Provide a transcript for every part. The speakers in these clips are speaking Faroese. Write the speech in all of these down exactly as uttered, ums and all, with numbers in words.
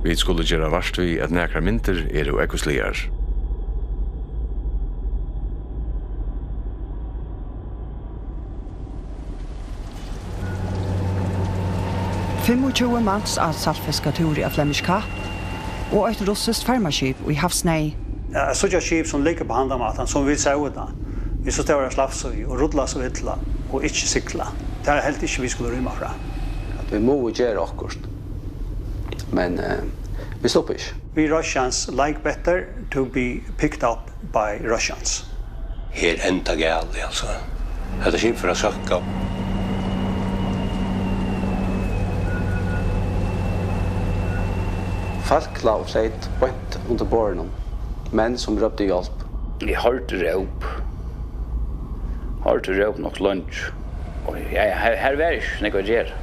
Vit skulu gera vart við, at nakrar myndir eru ógvusligar. Fimmogtjúgu mans á saltfiskatúri á Flemish Cap og eitt russiskt farmaskip í havsneyð. Ja, at síggja skip, sum liggur upp á handan mátan, sum vit sóu tað, við so stóra slafsu í og rulla so illa og ikki sigla, tað helt eg ikki, vit skuldu rýma frá. At vit mugu gera okkurt, men, eh, vit sluppu ikki. We Russians like better to be picked up by Russians. Her enda galið, altso. Hetta skip fer at søkka. Fólk lá og fleyt beint undir borðinum. Menn sum róptu hjálp. Eg hoyrdi róp. Hoyrdi róp nokk leingi. Og ja, her, her var ikki nógv at gera.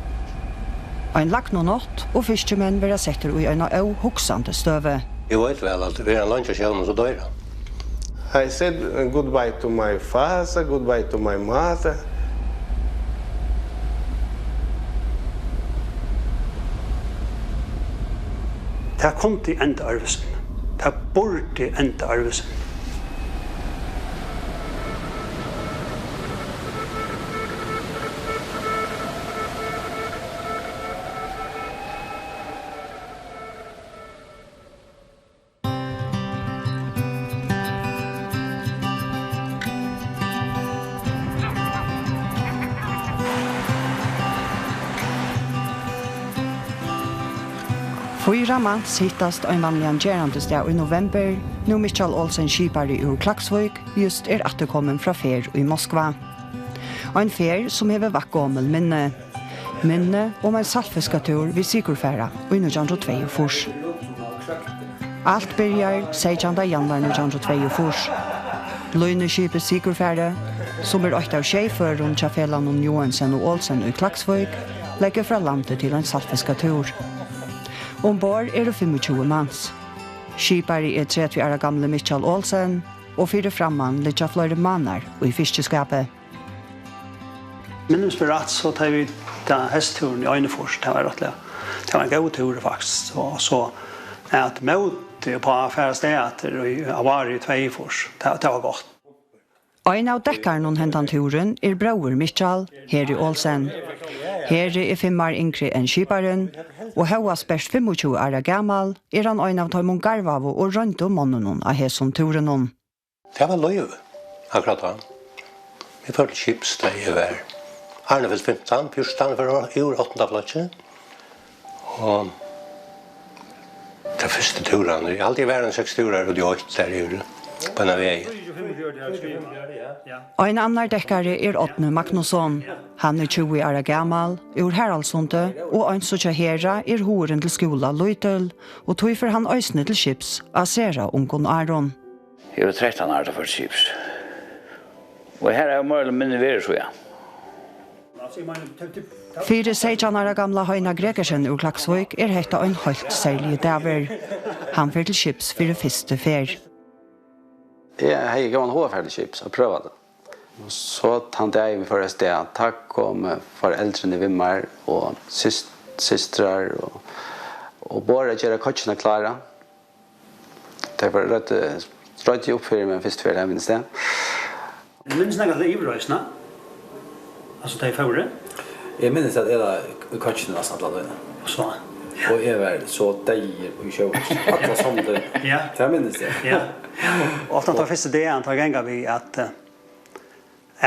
Ein lagnunátt, og fiskimenn verða settir í eina óhugsandi støðu. Eg veit væl, at verður hann leingi á sjónum, so doyr hann. I said, uh, goodbye to my father, goodbye to my mother. Tað kundi enda øðrvísi. Tað burdi enda øðrvísi. Fýra mans hittast ein vanligan gerandisdag í november, nú Mikkjal Olsen, skipari úr Klaksvík, júst er afturkomin frá ferð í Moskva. Ein ferð, sum hevur vakt gomul minni. Minni um ein saltfiskatúr við sykurfara í nítjan hundrað og tveyogfýrs. Alt byrjar seytjanda januar nítjan hundrað og tveyogfýrs. Línuskipið Sykurfari, sum er eitt av sjey førum hjá felagnum Joensen og Olsen í Klaksvík, leggur frá landi til ein saltfiskatúr. Umborð eru fimmogtjúgu mans. Skipari er tretivu ára gamli Mikkjal Olsen, og fyri framman liggja fleiri mánar í fiskiskapi. Minnist meg rætt, so tá vit, tá hesttúrin í einogfýrs, tað var rættiliga, tað var ein góður túrur, faktiskt. Og so at mótið upp á at fara avstað aftur í, á vári í tveyogfýrs, tað, tað var gott. Ein av dekkarunum hendan túrin er bróðir Mikkjal, Heri Olsen. Heri er fimm ár yngri enn skiparin, og hóast bert fimmogtjúgu ára gamal, er hann ein av teimum garvaðu og royndu monnunum á hesum túrinum. Tað var lív, akkurát tá. Vit fóru til skips, tá eg var, áðrenn eg fylti fimtan, fjúrtan, fór eg úr áttanda flokki. Og teir fyrstu túrarnir, eg haldi, eg var ein seks túrar út í eitt, har yvir, beinan vegin. Ein annar dekkari er Árni Magnusson. Hann er tjúgu ára gamal, úr Haraldssundi, og eins og hjá Hera er hugurin til skúla lítil, og tí fer hann eisini til skips á sera ungum árum. Eg var trettan ára, tá eg fór til skips. Og har havi eg meira ella minni verið síðan. Fyri seytjan ára gamla Heina Gregersen úr Klaksvík er hetta ein heilt serligur dagur. Hann fer til skips fyri fyrstu ferð. Eg hevði góðan hug at fara til skips og prøva tað. Og so tann dagin vit fóru avstað, tá komu foreldrini við mær og syst-, systrar og, og vóru at gera koyggina klára. Tey vóru, røddu, røddu upp fyri meg fyrstu ferð, tað minnist eg. Minnist nakað til yvirreisina? Altso, tey fóru? Eg minnist, at eg lá í koyggjuni næstan alla tíðina. Og so? Og eg var so deyður í sjónum alla sommartíð. Ja. Tað minnist eg. Ja. Og ofta tann fyrsta dagin, tá ganga vit, at, eh,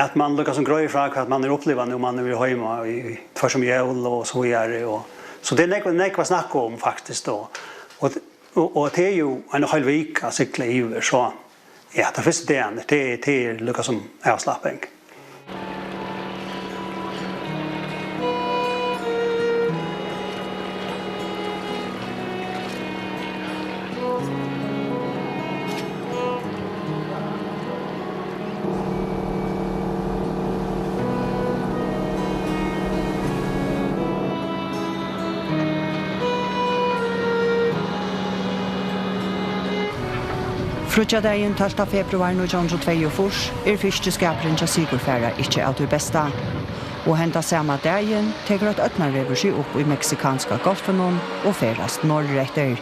at mann líkasum greiðir frá, hvat mann hevur upplivað, nú mann er heima í, í, tvørtur um jól og so víðari, og so tað er nógv, nógv at snakka um, faktiskt, og, og, og, og tað er jú ein heil vika at sigla yvir, so ja, tann fyrsta dagin, tað, tað er líkasum avslapping. Fríggjadagin tólvta februar nítjan hundrað og tveyogfýrs er fiskiskapurin hjá Sigurfara ikki av tí besta. Og henda sama dagin tekur eitt ódnarveður seg upp í meksikanska golfinum og ferðast norðureftir.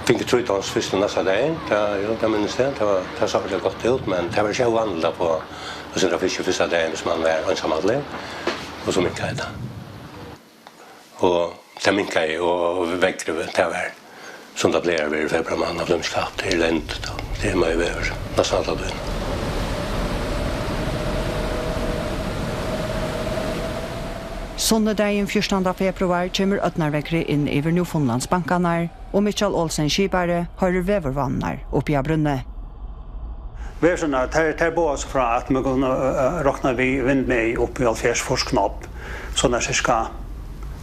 Fingu trý tons fyrstu næsta dagin, tað, jú, tað minnist eg, tað var, tað sá rættiliga gott út, men tað var ikki óvanligt at fáa eitt sindur av fiski fyrsta dagin, hvis man var einsamallur, og so minkaði tað. Og tað minkaði, og veðrið, tað var, sum tað plagar at vera í februar mánað, Flemish Cup, tað er lent, tað er meir veður, næstan alla tíðina. Sunnudagin fjúrtanda februar kemur ódnarveðrið inn yvir Newfoundlandsbankarnar, og Mikkjal Olsen skipari hoyrir veðurvánirnar uppi á brúnni. Veðurstøðin, tær, tær boða so frá, at man kann, eh, rokna við vindmegi upp í hálvfjerðs fýrs knop, so tað er sirka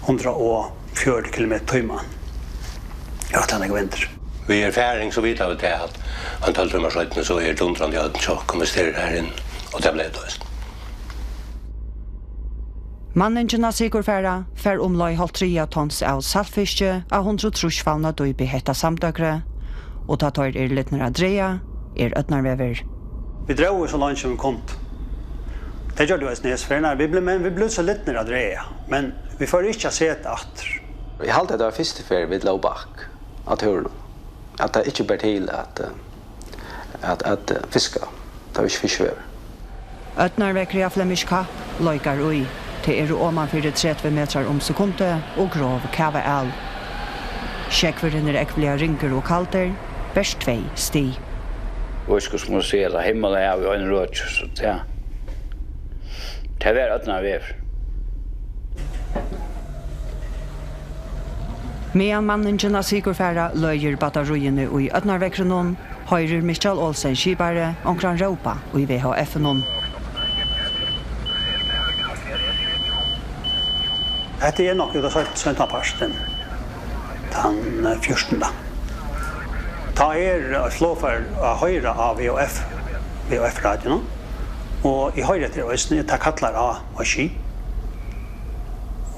hundrað og fjøruti kilometrar í tíman. Ja, tað er nógvur vindur. Við erfaring so vita vit tað, at ein tólv tímar seinni, so er dundrandi ódn hjá okkum, hvis tað er her inn, og tað bleiv tað eisini. Manningin á Sigurfara fær umleið hálvtriðja tons av saltfiski á hundrað og trýss favna dýpi hetta samdøgrið, og tá teir eru lidnir at draga, er ódnarveður. Vit drógu so leingi sum vit kundu. Tað gjørdu vit eisini hesa ferðina. Vit blivu, men vit blivu so lidnir at draga, men vit fóru ikki at seta aftur. Eg haldi, at tað var fyrstu ferð, vit lógu bakk á túrinum, at tað ikki ber til at, eh, at, at, eh, fiska, tá ið ikki fiskiveður. Ódnarveðrið á Flemish Cup leikar í. Tað eru oman fyri tretivu metrar um sekundið og grov kavaæl. Sjógvurin er ógvuliga ringur og kaldur, bert tvey stig. Og eg skuldi sum siga, at himmil og hav í einum røki, so tað, tað var ódnarveður. Meðan manningin á Sigurfara løgir battaríini í ódnarveðrinum, hoyrir Mikkjal Olsen skipari onkran rópa í V H F-inum. Hetta er nokk út av seinnapartin, tann fjúrtanda. Tá er eitt flogfar at hoyra á V H F, V H F-radioini, og eg hoyri eftir eisini, tað kallar á, á skip.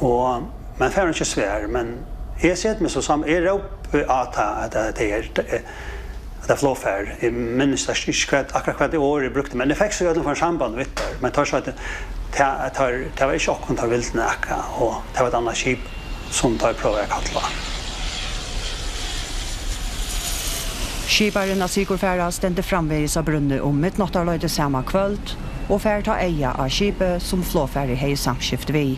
Og, men fær einki svar, men eg seti meg so sam-, eg rópi á tað, at tað er, at tað flogfar, eg minnist ikki hvat, akkurát hvat tað orð eg brúkti, men eg fekk so í øllum førum samband við teir, men teir søgdu, at tað, at teir, tað var ikki okkum, teir vildu nakað, og tað var eitt annað skip, sum teir prøvaðu at kalla á. Skiparin á Sigurfara stendur framvegis á brúnni um midnáttarleitið sama kvøld og fær tá eyga á skipið, sum flogfarið hevði samskift við.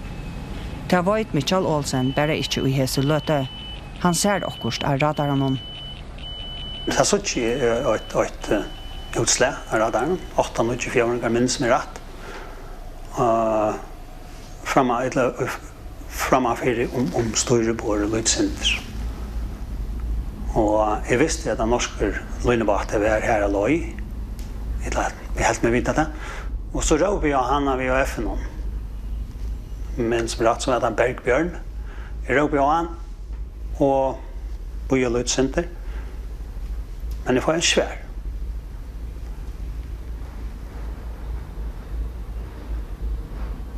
Tað veit Mikkjal Olsen bara ikki í hesi løtu. Hann sær okkurt á radaranum. Tá síggi eg, eh, eitt, eitt, eh, útslag av radaranum, átta, níggju fjórðingar, minnist meg rætt. Eh, framman, ella, eh, framman fyri um, um stýriborðið lítið sindur. Og eg visti, at ein norskur línubátur var har á leið, ella eg helt meg vita tað. Og so rópi eg á hann á V H F-inum, minnist meg rætt, sum æt hann Bergbjørn. Eg rópi á hann, og bíða lítið sindur, men eg fái einki svar.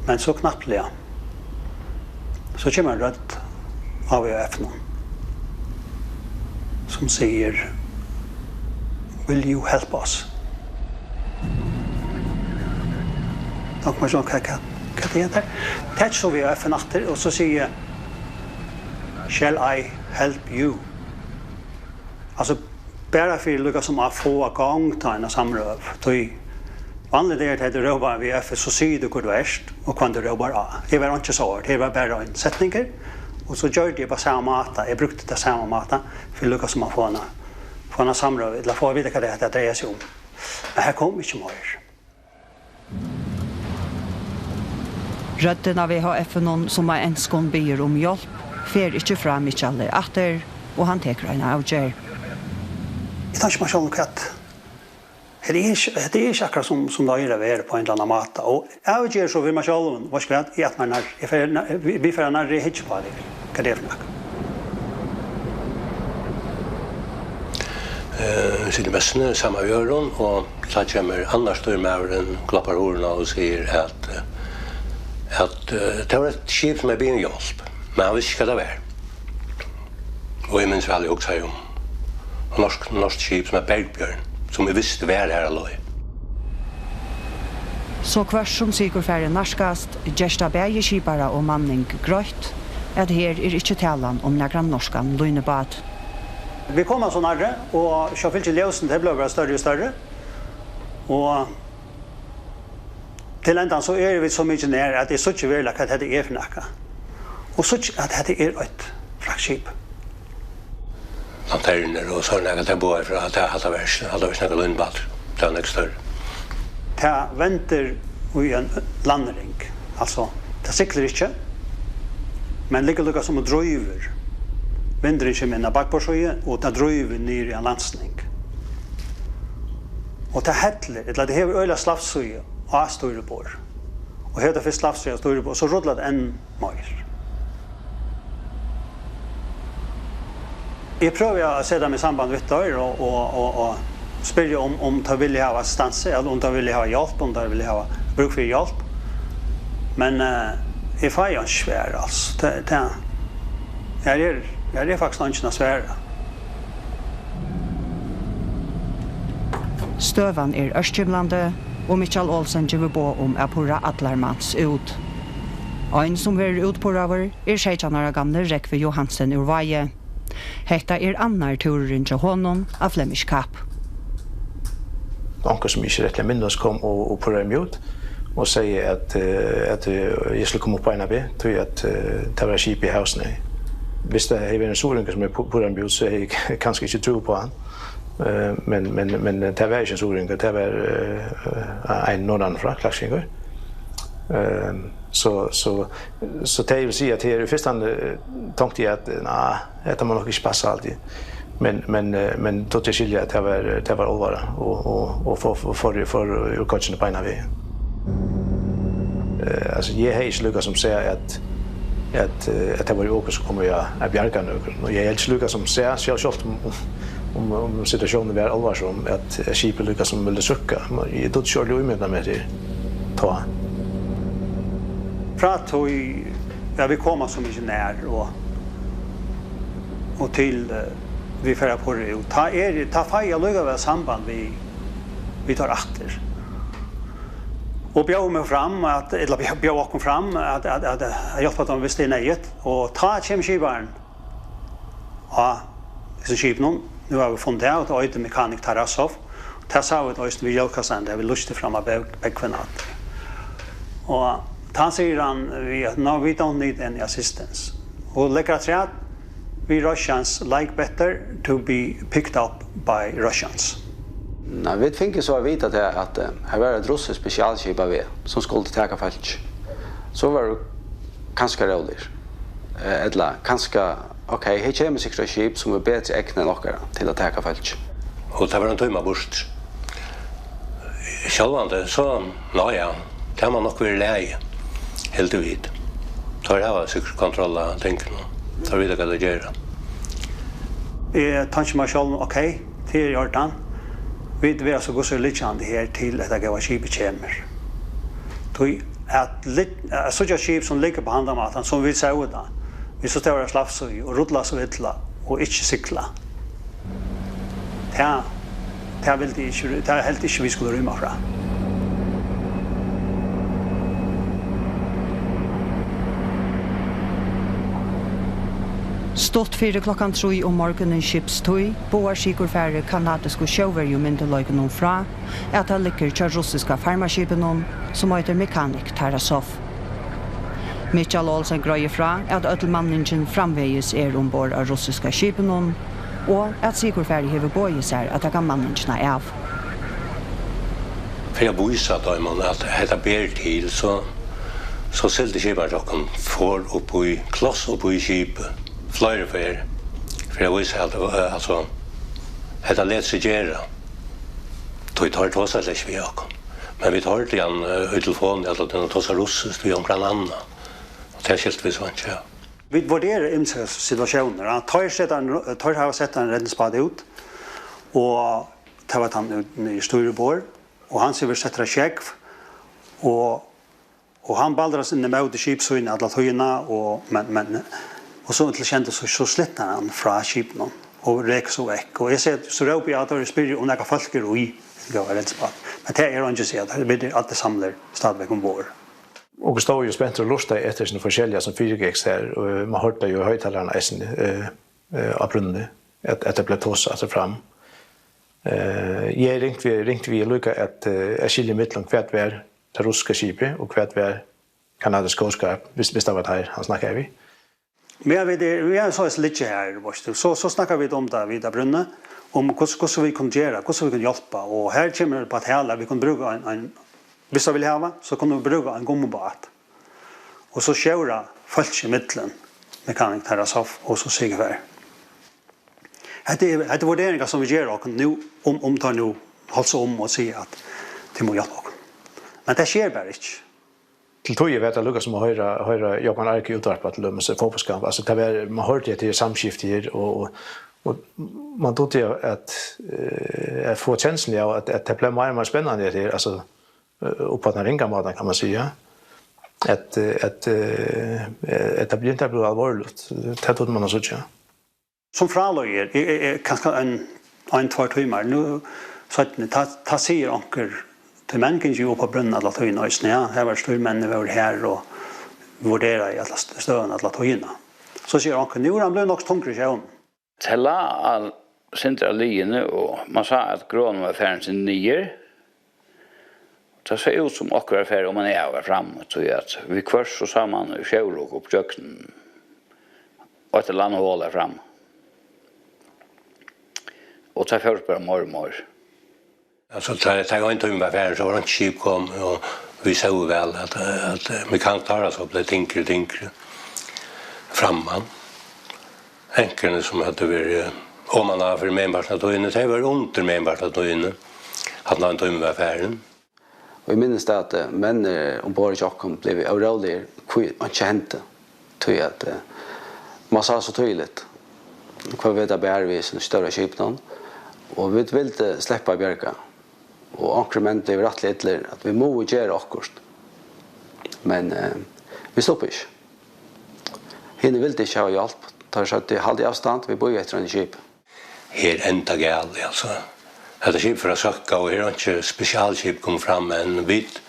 Men so knappliga, so kemur ein rødd á V H F-inum, sum sigur, "Will you help us?" Tá kom eg so, hvat, hvat, hvat er hetta? Taki so V H F-in aftur, og so sigi eg, "Shall I help you?" Altso, bara fyri líka sum at fáa gongd á eina samrøðu. Tí vanligt er, at tú rópar V H F, so sigur tú, hvar tú ert, og hvønn tú rópar á. Her var einki so, her var bara ein setningur, og so gjørdi eg á sama máta, eg brúkti tað sama máta, fyri líka sum at fáa eina, fáa eina samrøðu, ella fáa at vita, hvat tað, tað dreiar seg um. Men her kom ikki meir. Røddin á V H F-inum, sum á enskum biður um hjálp, fer ikki frá Mikkjali aftur, og hann tekur eina avgerð. Eg taki mær sjálvum hvat. Hetta er ikki, hetta er ikki akkurát sum, sum tað eigur at vera á ein ella annan máta. Og avgerð so við mær sjálvum, veitst tú hvat, eg ætli mær nærri. Eg fari nær-, vit, vit fara nærri at hyggja uppá tað, hvat tað er fyri nakað. Eh, sita í messuni saman við øðrum, og tá kemur annar stýrimaðurin, kloppar hurðina og sigur at, eh, at, eh, tað var eitt skip sum hevði biðið um hjálp, men hann visti ikki, hvat tað var. Og eg minnist væl, eg hugsaði um norsk, norskt skip sum eitur Bergbjørn, sum eg visti var har á leið. So hvørt sum sykurfarið nærkast, gerst tað bæði skipara og manning greitt, at her er ikki talan um nakran norskan línubát. Vit koma so nærri, og so fylgja ljósini, tey blíva bara størri og størri. Og til endan so eru vit so mikið nær, at eg síggi veruliga, hvat hetta er fyri nakað. Og síggi, at hetta er eitt fraktskip. Lanternur og so nakað, tað boðaði fyri, at tað, hatta var ikki, hatta var ikki nakar línubátur. Tað var nógv størri. Tað vendir í ein landnyrðing. Altso, tað siglir ikki, men liggur líka sum og drívur. Vindurin kemur inn á bakborðssíðu, og tað drívur niður í ein landsning. Og tað hellir, ella tað hevur øgiliga slavsíðu á stýriborð. Og hevur tað fyrst slavsíðu á stýriborð, so rullar tað enn meir. Eg prøvi at seta meg í samband við teir og, og, og, og spyrja um, um teir vilja hava assistansu, ella um teir vilja hava hjálp, um teir vilja hava brúk fyri hjálp. Men, eh, eg fái einki svar, altso. Tað, tað, her er, her er faktiskt eingin at svara. Støðan er ørkymlandi, og Mikkjal Olsen gevur boð um at purra allar mans út. Ein, sum verður útpurraður, er seytjan ára gamli Rógvi Johansen úr Vági. Hetta er annar túrurin hjá honum á Flemish Cup. Onkur, sum eg ikki rættiliga minnist, kom og, og purraði meg út og segði, at, eh, at, eh, eg skuldi koma upp á eina veg, tí at, eh, tað var skip í havsneyð. Viss tað hevði verið ein suðuroyingur, sum hevði pu-, purrað meg út, so hevði eg kanska ikki trúð upp á hann. Eh, men, men, men tað var ikki ein suðuroyingur, tað var, eh, ein norðanfrá, klaksvíkingur. Eh, so, so, so tað eg vil siga, at her í fyrstani, eh, tonkti eg, at, eh, na, hetta má nokk ikki passa altíð. Men, men, eh, men tá eg skilji, at tað var, tað var álvara, og, og, og fór, fór, fór, fór úr koyggjuni beinan veg. Eh, altso, eg hevði ikki líkasum sæð, at, at, eh, at tað var okur, sum komu at, at bjarga nøkrum. Og eg hevði ikki líkasum sæð, sjálv, sjálvt um, um, um, um situatiónin var álvarsom, at, at skipið líkasum vildi søkka. Men eg dugdi ikki ordiliga ímynda mær til tá. Frá tí, ja, vit koma so mikið nær, og, og til, eh, vit fara at purra út. Tá er, tá fái eg allíkavæl samband við, við teir aftur. Og bjóða meg fram at, ella bjó-, bjóða okkum fram at, at, at, at hjálpa teimum, viss tað er neyðugt. Og tá kemur skiparin á hesum skipinum. Nú hava vit funnið av, at tað eitur Mekanik Tarasov. Tað sá vit eisini við ljóðkastaran, tá vit lýstu fram á bók-, bógvin aftur. Og tá sigur hann við, at, "No, we don't need any assistance." Og leggur afturat, "We Russians like better to be picked up by Russians." Nei, vit fingu so at vita tað, at, eh, her var eitt russiskt spesialskip á veg, sum skuldi taka fólk. So vóru vit kanska róligir. Eh, ella kanska, ok, her kemur sikkurt eitt skip, sum er betri egnað enn okkara til at taka fólk. Og tað var ein tíma burtur. Sjálvandi, so, ná ja, tað má nokk vera í lagi, hildu vit. Teir hava sikkurt kontroll á tingunum. Teir vita, hvat teir gera. Eg tanki mær sjálvum, ok, tað er í ordan. Vit verða so hvussu er liggjandi her, til hetta góða skipið kemur. Tí at lit-, at síggja skip, sum liggur á handan mátan, sum vit sóu tað, við so stóra slavsíðu og rulla so illa og ikki sigla, tað, tað vildi eg ikki, tað helt eg ikki, vit skuldu rýma frá. Stutt fyri klokkan trý um morgunin skipstíð boðar sykurfarið kanadisku sjóverjumyndugleikunum frá, at tað liggur hjá russiska farmaskipinum, sum eitur Mekanik Tarasov. Mikkjal Olsen greiðir frá, at øll manningin framvegis er umborð á russiska skipinum, og at sykurfarið hevur boðið sær at taka manningina av. Fyri at vísa teimum, at hetta ber til, so, so sigldi skiparin hjá okkum, fór upp í, kloss upp í skipið, fleiri ferð, fyri at vísa, at, eh, altso, hetta letur seg gera. Tí teir tosaðu slett ikki við okkum. Men vit hoyrdu hann, eh, í telefon, at hann tosar russiskt við onkran annan. Og tað skiltu vit so ikki, ja. Vit vurdera ymsar situatiónir, ja. Teir seta ein, teir hava sett ein redningsbát út, og tað var tann út niður í stýriborð, og hann sum verður settur á sjógv, og, og hann baldrast inn ímóti skipssíðuni alla tíðina, og, men, men, og so til skemt, so, so slitnar hann frá skipinum. Og rek so vekk. Og eg sigi, so rópi eg at teir spyrja um nakað fólk er í. Tað var rent spott. Men tað er eingin siga, tað er allir samlir stadigvæk umborð. Og stóð jo spentur og lurtaði eftir sínum forskelliga sum fyrigekkst her, og man hoyrdi jo í høgtalararnar eisini, eh, eh, á brúnni, at, at tað bleiv tosað aftur fram. Eh, eg ringdi við, ringdi við líka at, eh, at skilja millum hvat var tað russiska skipið og hvat var kanadisk góðskap, hvis, hvis tað var teir, hann snakkaði við. Meðan vit er, meðan so er liggja her, veitst tú, so, so snakka vit um tað, vit á brúnni, um hvussu, hvussu vit kunnu gera, hvussu vit kunnu hjálpa, og her kemur upp á tala, vit kunnu brúka ein, ein, viss tað vil hava, so kunnu vit brúka ein gummibát. Og so stjóra fólk í millum, mekanik Tarasov og so Sigfær. Hetta er, hetta er vurderingar sum vit gera okkum nú, um, um teir nú halda seg um og siga at tey mugu hjálpa okkum. Men tað sker bara ikki. Til tíðir var tað líka sum at hoyra, hoyra Jógvan Arge útvarpa til dømis, eh, fótbóltskamp. Altso, tað var, man hoyrdi hetta her samskifti her, og, og, og man dugdi at, eh, at fáa kensluna av, at, at tað bleiv meira og meira spennandi, hetta her, altso, eh, upp á tann ringa mátan, kann man siga. At, eh, at, eh, at tað bleiv, tað bleiv alvorligt. Tað dugdi man at síggja. Sum frá líður, er, er, er kanska ein, ein, tveir tímar. Nú seinni, tá, tá sigur onkur, tí menn gingu jú upp á brúnna alla tíðina eisini, ja, har var stýrimenn, vóru har og vurderaðu alla st-, støðuna alla tíðina. So sigur onkur, nú er hann blivin nokk so tungur í sjónum. Tað lá á sindri av liðini, og man sá, at grónin var farin sindur niður. Tað sá út sum okkurt var farið oman av og fram, tí at viðhvørt so sá man sjórok upp gjøgnum eitt ella annað hol har fram. Og tað fór bara meir og meir. Altso, tá, tá ein tími var farin, so var einki skip komið, og vit sóu væl, at, at, eh, mekanik Tarasov bleiv tyngri og tyngri framman. Ankornir, sum høvdu verið oman á fyri meginpartin av tíðini, tey vóru undir meginpartin av tíðini, at ein tími var farin. Og eg minnist, at, eh, menn, eh, umborð hjá okkum blivu óróligir, hví einki hendi. Tí at, eh, man sá so týðiligt, hvar vit bar við hesum stóra skipinum, og vit vildu sleppa at bjarga. Og onkrir menn blivu rættiliga illir, at vit mugu gera okkurt. Men, eh, vit sluppu ikki. Hini vildu ikki hava hjálp. Teir søgdu, haldið avstand, vit bíða eftir einum skipi. Her endar galið, altso. Hetta skipið fer at søkka, og her er einki spesialskip komið fram, men vit,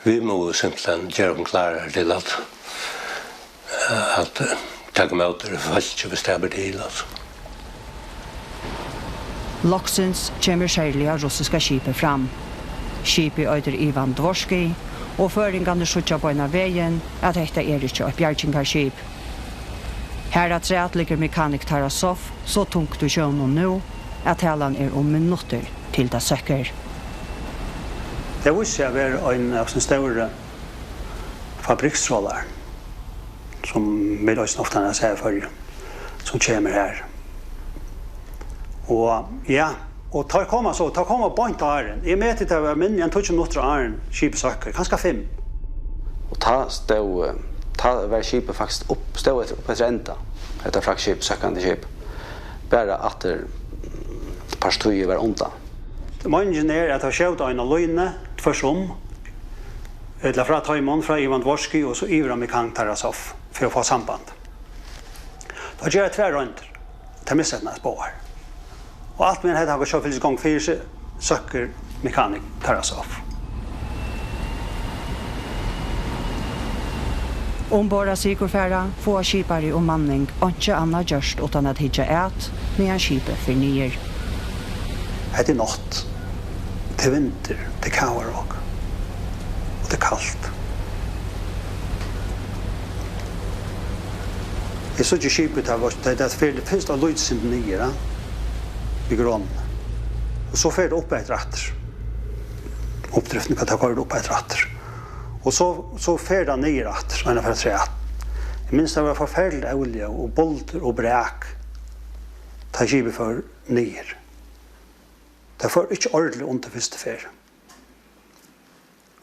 vit mugu simpelthen gera okkum klárar til at, at taka ímóti fólki, hvis tað ber til, altso. Loksins kemur serliga russiska skipið fram. Skipið eitur Ivan Dvorský, og føroyingarnir síggja beinan vegin, at hetta er ikki eitt bjargingarskip. Harafturat liggur mekanik Tarasov so tungt í sjónum nú, at talan er um minuttir, til tað søkkur. Tað vísir seg at vera ein av sínum stóru fabrikstrálarum, sum vit eisini ofta hava sæð í Føroyum, sum kemur har. Og ja, og teir koma so, teir koma beint áðrenn. Eg meti, tað var minni enn tíggju minuttir áðrenn skipið søkkur, kanska fimm. Og tá stóð, eh, tá var skipið faktiskt upp, stóð eftir, upp eftir enda, hetta fraktskip, søkkandi skip, bara aftur, mm, partíið var undan. Meiningin er, at teir skjóta eina línu tvørtur um, ella frá teimum, frá Ivan Dvorský og so yvir á mekanik Tarasov fyri at fáa samband. Teir gera tvær royndir. Teir missa hana báðar. Og alt meðan hetta hava sjálvfylgis í gongd fyri seg, søkkur mekanik Tarasov. Umborð á Sigurfara fáa skipari og manning einki annað gjørt uttan at hyggja at, meðan skipið fer niður. Hetta er nátt. Tað er vindur, tað er kavarok. Og tað er kalt. Eg síggi skipið, tað var, tað, tað fer fyrst eitt lítið sindur niður, ja, við grónini. Og so fer tað upp eftir aftur. Uppdriftin, hvat tað koyrir upp eftir aftur. Og so, so fer tað niður aftur, eina ferð afturat. Eg minnist, tað var forferdiligt óli og buldur og brak, tá skipið fór niður. Tað fór ikki ordiliga undir fyrstu ferð.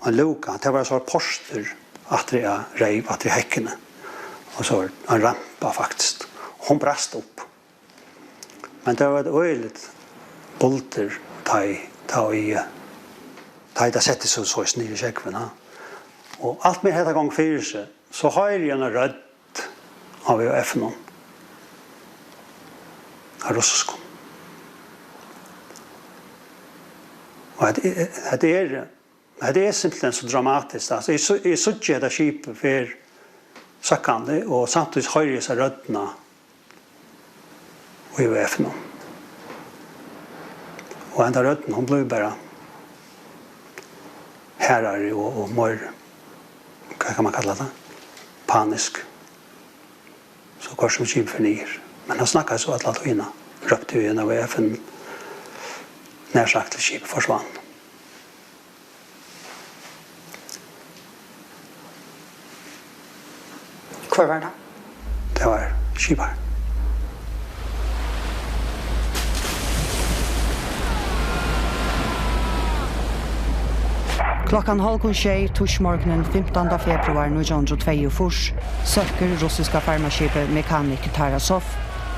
Ein lúka, tað var so ein portur aftur á reyv, aftur í hekkuni. Og so ein rampa, faktiskt. Hon brast upp. Men tað var eitt øgiligt buldur, tá ið, tá ið, tá ið tað setti seg so, so niður í sjógvin, ha. Og alt meðan hetta gongur fyri seg, so hoyri eg eina rødd á V H F-num. á russiskum. Og hetta er, hetta er, hetta er simpelthen so dramatiskt. Altso, eg sí-, eg síggi hetta skipið fer søkkandi, og samtíðis hoyri eg hesa røddina í V F-num. Og henda røddin, hon blívur bara harðari og, og meir, hvat kann man kalla tað? Panisk. So hvørt sum skipið fer niður. Men hann snakkaði so alla tíðina. Rópti í V F-num nær sagt til skipið forsvann. Hvør var tað? Tað var skipari. Klokkan hálvgum sjey týsmorgunin fimtanda februar nítjan hundrað og tveyogfýrs søkkur russiska farmaskipið Mekanik Tarasov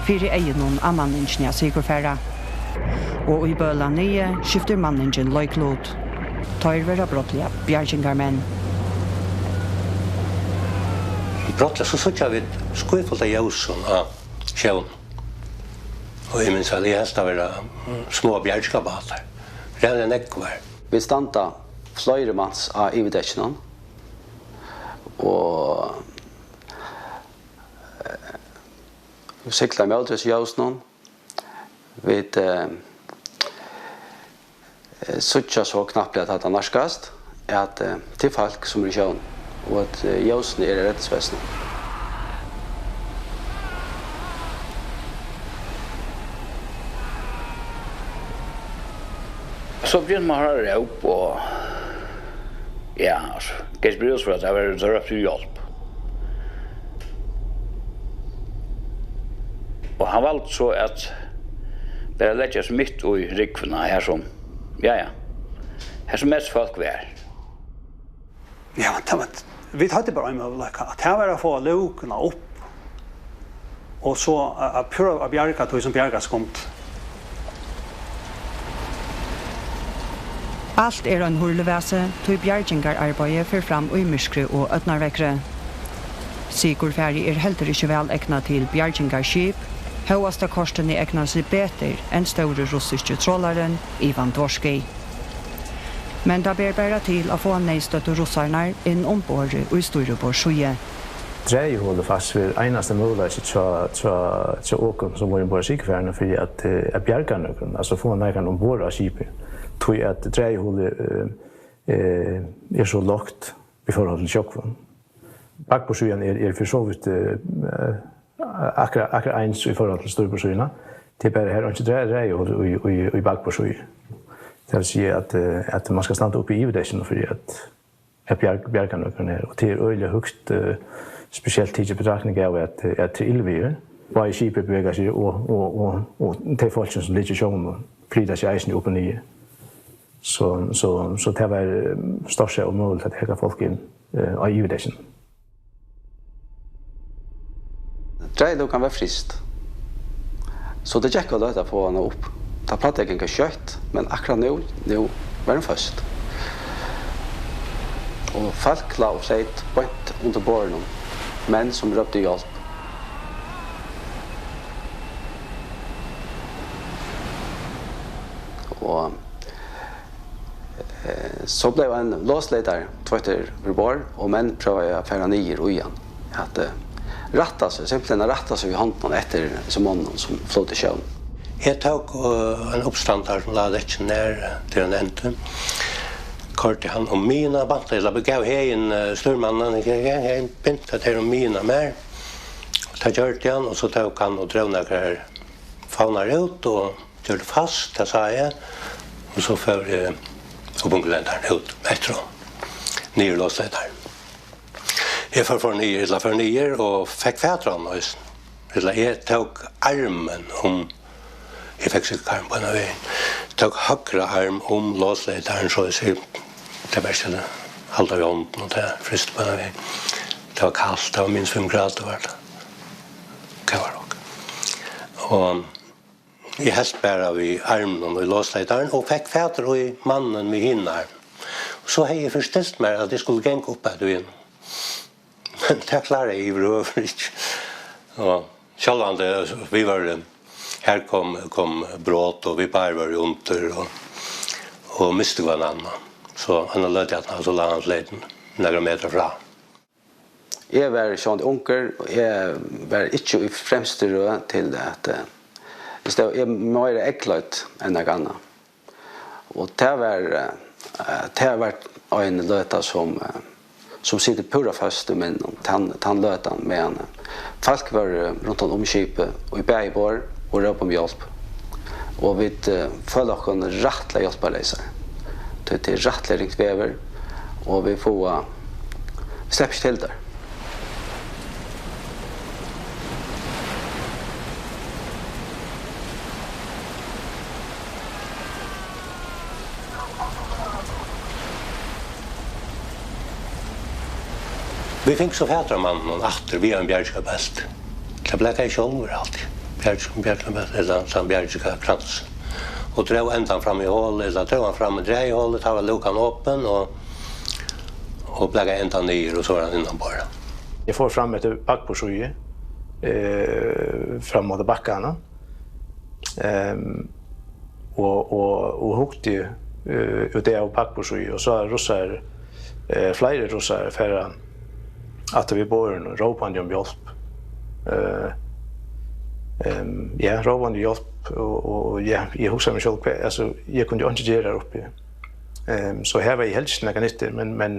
fyri eygunum á manningini á Sigurfara. Og í bøli niðri skiftir manningin leiklut. Teir verða brádliga bjargingarmenn. Brádliga so síggja vit skyfult av ljósum á sjónum. Og eg minnist væl, eg helt at vera, mm, smáar bjargingarbátar. Ræðuliga nógvar. Vit standa fleiri mans á yvirdekkinum og, eh, sigla ímóti hesum ljósunum. Vit, eh, eh, síggja so knappliga, tá tað nærkast, at, eh, tað er fólk, sum eru í sjónum, og at, eh, ljósini eru á redningsvestunum. So byrjar man at hoyra róp, og, ja, altso, Gates Brewers, fyri at tað var, so rópti hjálp. Og hann valdi so at bara leggja seg mitt í rúgvuna, har sum, ja, ja, har sum mest fólk var. Ja, tað var, vit høvdu bara ein møguleika, at tað var at fáa lúkuna upp, og so at, at prøva at bjarga tí, sum bjargast kundi. Alt er ein hurlivasi, tí bjargingararbeiðið fer fram í myrkri og ódnarveðri. Sigurfarið er heldur ikki væl egnað til bjargingarskip, hóast tað kortini egnar seg betur enn stóri russiski trolarin Ivan Dvorský. Men tað ber bara til at fáa neyðstøddu russarnar inn umborð í stýriborðssíðu. Dragihol er faktiskt verið einasti møguleiki hjá, hjá, hjá okum, sum vóru umborð á Sigurfarinum, fyri at, eh, at bjarga nøkrum, altso fáa nakran umborð á skipið. Tí at dragihol, eh, eh, er so lágt í forhold til sjógvin. Bakborðssíðan er, er fyri so vítt, eh, eh, akkurát, akkurát eins í forhold til stýriborðssíðuna. Tað er bara, har er einki dra-, dragihol í, í, í bakborðssíðu. Tað vil siga at, eh, at man skal standa uppi í yvirdekkinum fyri at, at bjarg-, bjarga nøkrum her. Og tað er øgiliga høgt, eh, spesielt tikið í betraktning av at, at tað er illveður. Bæði skipið bevegar seg og, og, og, og tey fólkini, sum liggja í sjónum, flyta seg eisini upp og niður. So, so, so tað var, eh, stórt sett ómøguligt at taka fólk inn, eh, á yvirdekkinum. Dragilúkan var fryst, so tað gekk væl at fáa hana upp. Tað plagdi at ganga skjótt, men akkurát nú, nú var hon føst. Og fólk lá og seyt beint undir borðinum, menn sum róptu hjálp. Og Eh, so bleiv ein losleitari tvøttur við borð, og menn prøvaðu at fara niður í hann, at, eh, rætta seg, simpelthen at rætta seg við hondunum eftir hesum monnum, sum flótu í sjónum. Eg tók, eh, ein uppstandara, sum lá á dekkinum nær, eh, til ein endi, koyrdi hann um miðjuna, bantaði, ella gav heðin, eh, stýrimanninum, heðin, bint at her um miðjuna mær. Tað gjørdi hann, og so tók hann og dró nakrar favnar út, og gjørdi fast, tað sá eg, og so fór eg upp um glentaran út eftir honum, niður losleitaran. Eg fór, fór niður, ella fór niður og fekk fatur á honum eisini. Ella eg tók armin um, eg fekk so ikki armin beinan vegin, tók høgra arm um losleitaran, so eg sigi, tað var ikki at halda við hondunum, og tað frysti beinan vegin. Tað var kalt, tað var minus fimm gradir var tað. Hvat var tað? Og Eg helt bara við arminum í losleitaran og fekk fatur í mannin við hin armin. So hevði eg fyrstilt mær, at eg skuldi ganga upp at vegnum. Men tað kláraði eg yvirhøvur ikki. Og sjálvandi, vit vóru, Her kom, kom brot, og vit báðir vóru undir, og, og mistu hvønn annan. So eina løtu aftaná, so lá hann sleytin nakrar metrar frá. Eg var sjálvandi ungur, og eg var ikki í fremstu røð til at, eh, eg stóð, eg meira eygleitt enn nakað annað. Og tað var, eh, tað var ein løta sum, eh, sum situr púra føst í minninum, tann, tann løtan, meðan, eh, fólk vóru rundan um skipið, í bæði borð og rópa um hjálp. Og vit, eh, føla okkum rættiliga hjálparleysar. Tí tað er rættiliga ringt veður, og vit fáa, vit sleppa ikki til teir. Vit fingu so fatur á manninum aftur við ein bjargingarbelti. Tað blakaði sjálvur altíð. Bjarging-, bjargingarbelti, ella tann bjargingarkrans. Og dró endan fram í holið, ella dró hann fram í dragiholið, tá var lúkan opin, og, og blakaði endan niður, og so var hann innanborð. Eg fór fram eftir bakborðssíðu, eh, fram móti bakkanum. Ehm, og, og, og hugdi, eh, út av bakborðssíðu, og sá russar, eh, fleiri russar fara aftur við borðinum, rópandi um hjálp. Eh, ehm, ja, rópandi um hjálp, og, og, og ja, eg hugsaði mær sjálv, hvat, altso, eg kundi einki gera har uppi. Ehm, so her var eg helst ikki nakað nyttur, men, men,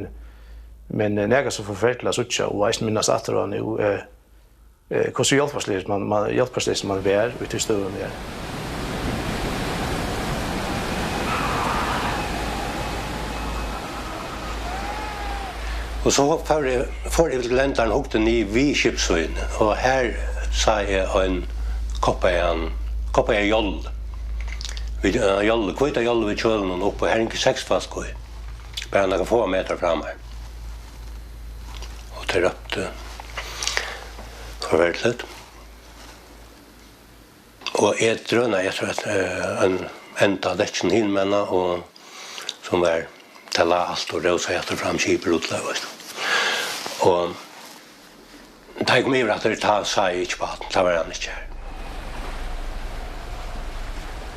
men, eh, nakað so forferdiligt at síggja, og eisini minnast aftur á nú, eh, eh, hvussu hjálparsligur man, man, hjálparsligur man var í tí støðuni har. Og so fór eg, fór eg til endaran, hugdi niður við skipssíðuni, og har sá eg ein koppaðan, koppaða jollu. Við, eh, jollu, hvíta jollu við kjølinum upp, og har hingu seks fólk í. Bara nakrar fáar metrar frá mær. Og tey róptu forferdiligt. Og eg drønaði eftir at, eh, ein enda av dekkinum hinumegin, og sum var, tað lá alt og rósaði aftur fram, skipið rullaði, veitst tú. Og tá eg kom yvir aftur, tá sá eg ikki bátin, tá var hann ikki har.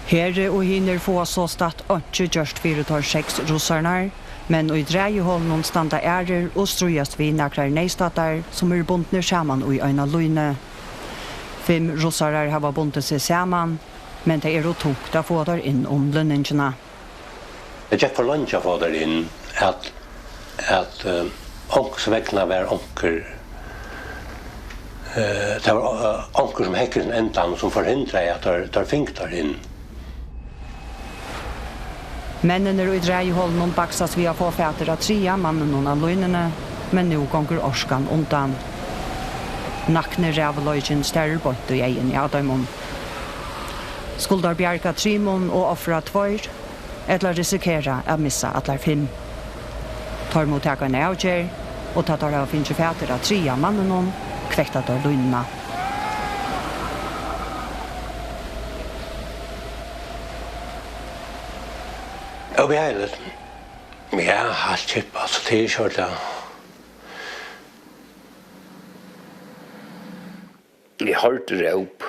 Heri og hinir fáa sostatt einki gjørt fyri teir seks russarnar, men í dragiholinum standa aðrir og stríðast við nakrar neyðstæddar, sum eru bundnir saman í eina línu. Fimm russarar hava bundið seg saman, men tað er ov tungt at fáa teir inn um lynningina. Tað gekk for leingi at fáa teir inn, at, at, eh, onkursvegna var onkur, eh, tað var, eh, onkur, sum hekk í endan, sum forhindraði, at teir, teir fingu teir inn. Menninir í dragiholinum baksast við at fáa fatur á triðja manninum á línuni, men nú gongur orkan undan. Nakni ræðuleikin starir beint í eyguni á teimum. Skulu teir bjarga trimum og ofra tveir, ella risikera at missa allar fimm? Teir mugu taka eina avgerð, og tá teir hava fingið fatur á triðja manninum, kvetta teir línuna. Óbehagligt. Ja, halt kjeft, altso, tað er ikki ordiliga. Eg hoyrdi róp.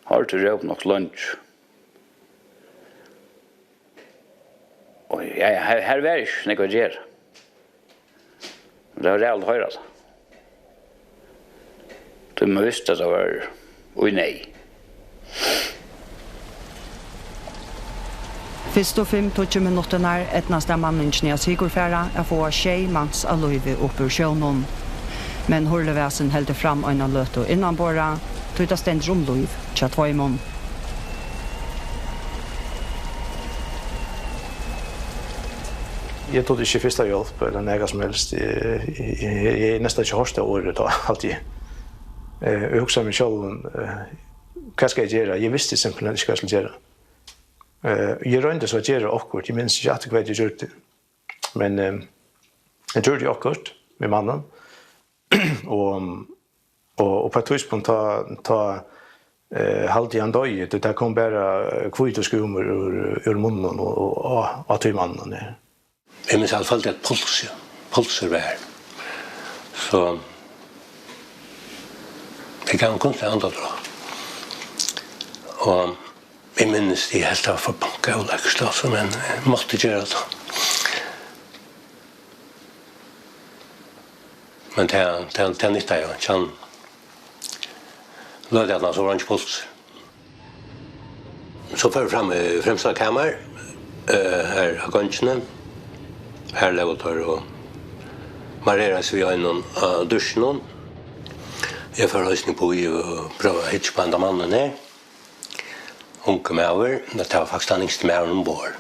Hoyrdi róp nokk so leingi. Og ja, ja, her, her var ikki nógv at gera. Men tað var ræðuligt at hoyra tað. Tí man visti, at tað var í neyð. Fyrstu fimm, tíggju minuttirnar eydnast tað manningini á Sigurfara at fáa sjey mans á lívi upp úr sjónum. Men hurlivasin heldur fram eina løtu innanborða, tí tað stendur um lív hjá tveimum. Eg dugdi ikki fyrsta hjálp ella nakað sum helst. Eg, eg, eg, eg hevði næstan ikki hoyrt tað orðið tá, haldi eg. Eh, eg hugsaði meg sjálvum, eh, hvat skal eg gera? Eg visti simpelthen ikki, hvat eg skuldi gera. Eh, eg royndi so at gera okkurt. Eg minnist ikki aftur, hvat eg gjørdi. Men, eh, eg gjørdi okkurt við mannin. Og, og, og á eitt tíðspunkt, tá, tá, eh, haldi eg hann doyði, tí tað kom bara, eh, hvítur skúmur úr, úr munninum og, og á, á tí manninum, ja. Eg minnist, at eg føldi, at pulsur, pulsur var her. So eg gav hann kunstigt andadrátt. Og eg minnist, eg helt, tað var forbankað óleggur, altso, men eg mátti gera tað. Men tað, tað, tað nyttaði jú ikki. Hann løgði at hann so var einki puls. So fór eg fram í fremsta kamar, eh, her á gongini. Her lógu teir og mareraðu seg við einum av dúsjunum. Eg fór eisini upp í og prøvaði at hyggja upp á henda mannin her. Ungur maður, men tað var faktiskt tann yngsti maðurin umborð.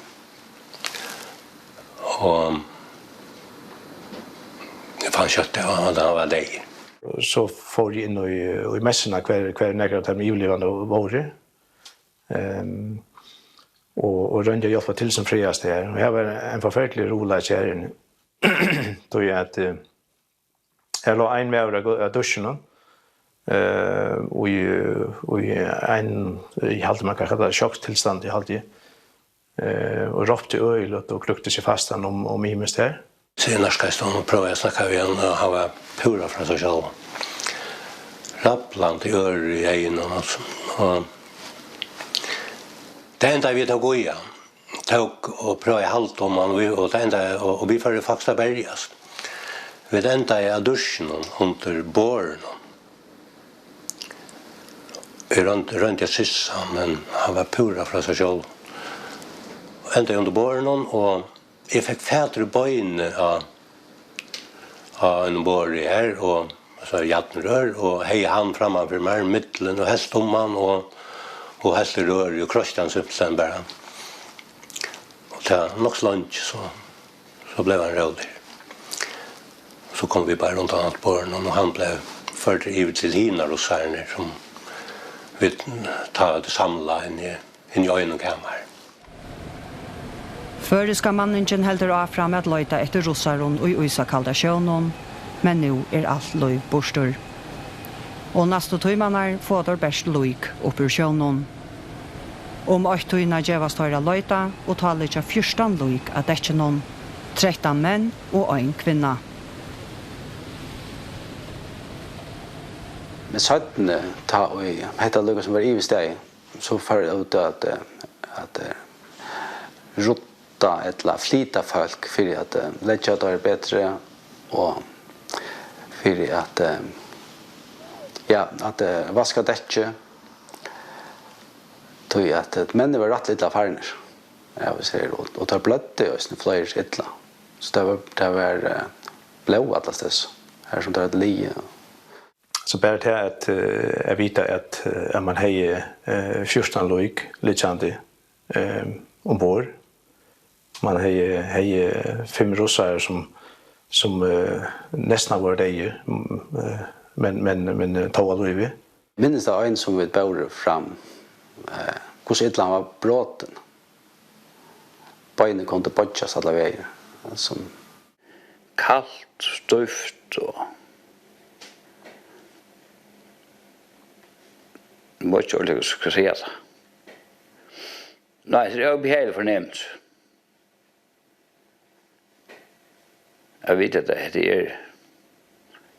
Og eg fann skjótt, at hann, hann var deyður. So fór eg inn í, í messuna, hvar, hvar nakrir av teimum yvirlivandi vóru. Ehm, og, og royndi at hjálpa til sum frægast her. Og her var ein forferdiligur ruðuleiki her inni. Tí at, eh, her lá ein maður av, av dúsjunum, eh, í, í ein, eg haldi, man kann kalla tað sjokkstilstand, eg haldi, eh, og rópti øgiliga og kløkti seg fastan um, um ymiskt her. So eg nærkaðist honum og prøvaði at snakka við hann, og hann var púra frá sær sjálvum. Rablandi ørur í eygunum, altso. Og tað endaði við, at eg tók í hann. Tók og prøvaði at halda um hann, og vit, og tað endaði, og, og vit fóru faktiskt at berjast. Vit endaðu á dúsjunum undir borðinum. Eg royndi, royndi at sissa, men hann var púra frá sær sjálvum. Endaði undir borðinum, og eg fekk fatur í beinið á, á einum borði her, og so jarnrør, og hevði hann framman fyri mær, millum, og helt um hann, og, og helt í rørið, og kroysti hann simpelthen bara. Og tað nokk so leingi, so, so bleiv hann róligur. So komu vit bara rundan alt borðið, og hann bleiv førdur yvir til hinar russararnar, sum vit tá høvdu samlað inni, inni í einum kamari. Føroyska manningin heldur áfram at leita eftir russarum í ísakalda sjónum, men nú er alt lív burtur. Og næstu tímarnar fáa teir bert lík upp úr sjónum. Um eitt tíðina gevast teir at leita, og tá liggja fjúrtan lík á dekkinum. Trettan menn og ein kvinna. Men seinni, tá ið hetta líka sum var yvirstaðið, so fór eg út at, eh, at, eh, rudda ella flyta fólk fyri at, eh, leggja teir betri og fyri at, eh, ja, at, eh, vaska dekkið. Tí at, at menn vóru rættiliga illa farnir, ja, vit siga, og, og teir bløddu eisini fleiri illa. So tað var, tað var, eh, blóð allastaðni, har sum teir høvdu ligið. So bara tað at, eh, at vita at, eh, at man hevði, eh, fjúrtan lík liggjandi, eh, umborð. Man hevði, hevði fimm russar sum, sum, eh, næstan vóru deyðir, mm, eh, men, men, men, eh, tó á lívi. Minnist tað ein sum vit bóru fram, eh, hvussu illa hann var brotin. Beinið kundi boyggjast allar vegir. Sum kalt, stívt og, eg veit ikki ordiliga, hvussu skal siga tað. Nei, tað er ubehagelig fornemmelse. At vita, at hetta er,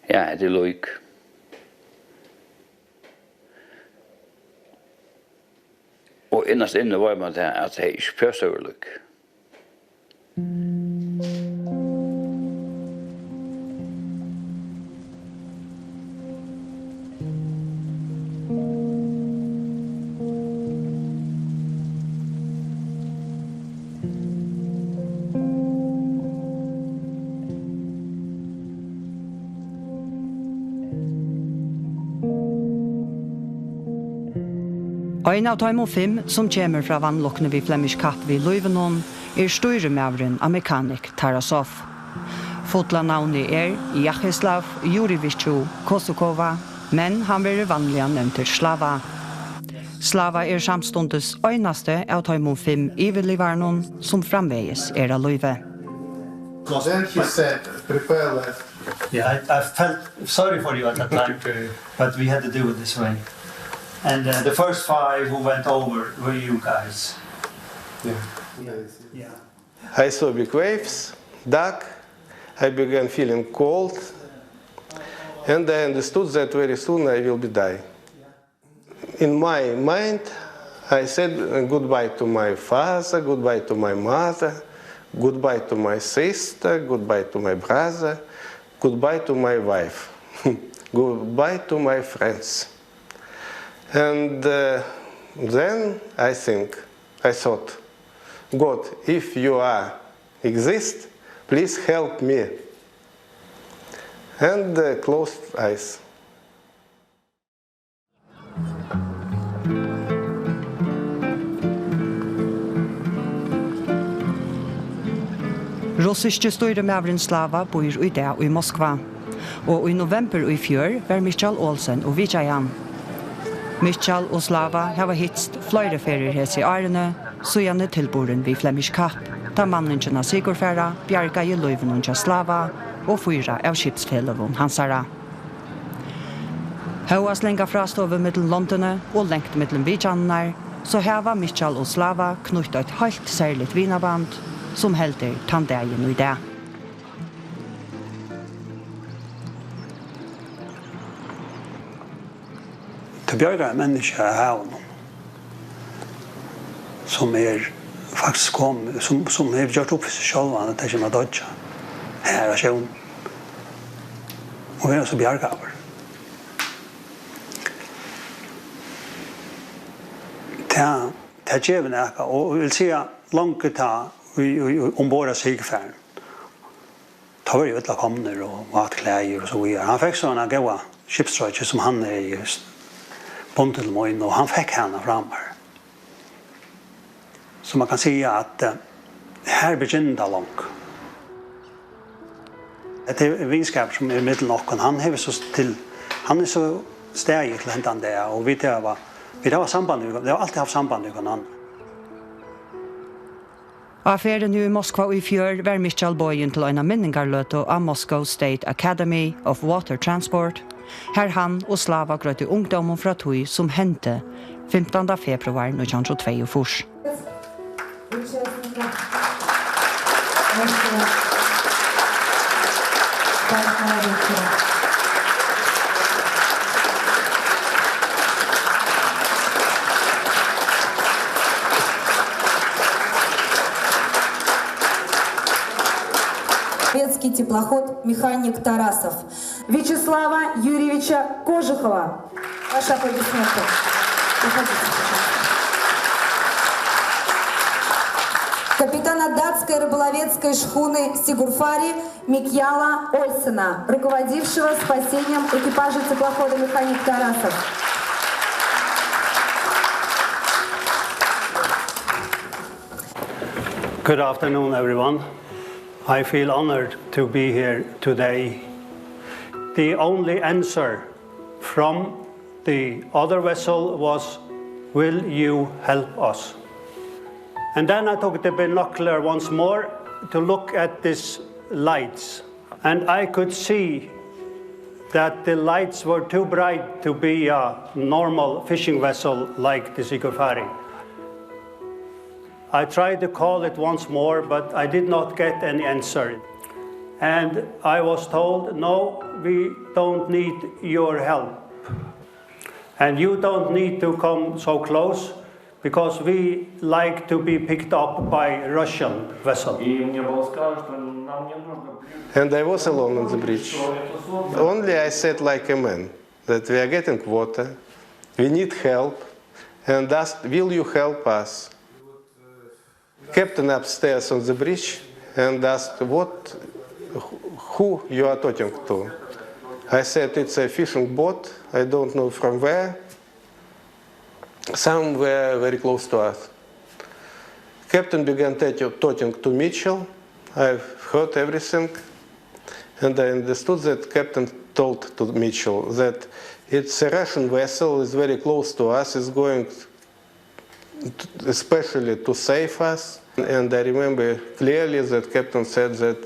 ja, hetta er lík. Og innast inni veit man tað, at tað er ikki pøsøgur lík. Ein av teimum fimm, sum kemur frá vanlukkuni við Flemish Cup við lívinum, er stýrimaðurin á Mechanic Tarasov. Fulla navnið er Vjacheslav Jurjevitsj Kosukova, men hann verður vanliga nevndur Slava. Slava er samstundis einasti av teimum fimm yvirlivarunum, sum framvegis er á lívi. Then he said, "Prepare left." Yeah, I, I felt sorry for you at that time, but we had to do it this way. And, uh, the first five who went over were you guys. Yeah. Yeah. Yeah. I saw big waves, dark. I began feeling cold, and I understood that very soon I will be die. In my mind, I said, uh, goodbye to my father, goodbye to my mother, goodbye to my sister, goodbye to my brother, goodbye to my wife, goodbye to my friends. And, uh, then I think, I thought, "God, if you are exist, please help me." And, uh, closed eyes. Russiski stýrimaðurin Slava býr í dag í Moskva, og í novembur í fjør var Mikkjal Olsen og vitjaði hann. Mikkjal og Slava hava hitst fleiri ferðir hesi árini, síðani tilburðin við Flemish Cup, tá manningin at sigurfara bjargaði lívinum hjá Slava og fýra av skipsfeløgum hansara. Hóast langa frástøðu millum londini og langt millum vitjanirnar, so hava Mikkjal og Slava knýtt eitt heilt serligt vinaband, sum heldur tann dagin í dag. Tað bjargar eitt menniskja av havinum, sum er faktiskt komið, sum, sum hevur gjørt upp við seg sjálvan, at tað kemur at doyggja her á sjónum, og verða so bjargaður. Tað, tað gevur nakað, og eg vil siga, longu tá í, í, í, umborð á sigurfarinum, tá vóru jú illa komnir og, og hatt klæðir og so víðari. Hann fekk so eina góða skipstroyggju, sum hann hevði bundið til mín, og hann fekk hana frá mær. So man kann siga, at, eh, her begynnar tað longu. Hetta er vinskapur, sum er millum okkum. Hann hevur so til, hann er so staðin til hendan dag, og vit hava, vit hava samband við, vit hava altíð havt samband við hvønn annan. Á ferðini í Moskva í fjør var Mikkjal boðin til eina minningarløtu á Moscow State Academy of Water Transport, har hann og Slava greiddu ungdómum frá tí, sum hendi fimtanda februar nítjan hundrað og tveyogfýrs. Советский теплоход, механик Тарасов. Вячеслава Юрьевича Кожухова. Ваши аплодисменты. Проходите, пожалуйста. Капитана датской рыболовецкой шхуны Сигурфари Микьяла Ольсена, руководившего спасением экипажа теплохода механик Тарасов. Good afternoon, everyone. I feel honored to be here today. The only answer from the other vessel was, "Will you help us?" And then I took the binocular once more to look at these lights, and I could see that the lights were too bright to be a normal fishing vessel like the Sigurfari. I tried to call it once more, but I did not get any answer. And I was told, "No, we don't need your help. And you don't need to come so close, because we like to be picked up by Russian vessel." И мне было сказано, что нам не нужно ближе. And I was alone on the bridge. Only I said like a man that we are getting water, we need help, and asked, "Will you help us?" Captain upstairs on the bridge and asked, "What, who you are talking to?" I said, "It's a fishing boat, I don't know from where, somewhere very close to us." Captain began ta-, talking to Mitchell. I heard everything, and I understood that captain told to Mitchell that it's a Russian vessel, is very close to us, is going t-, especially to save us. And I remember clearly that captain said that,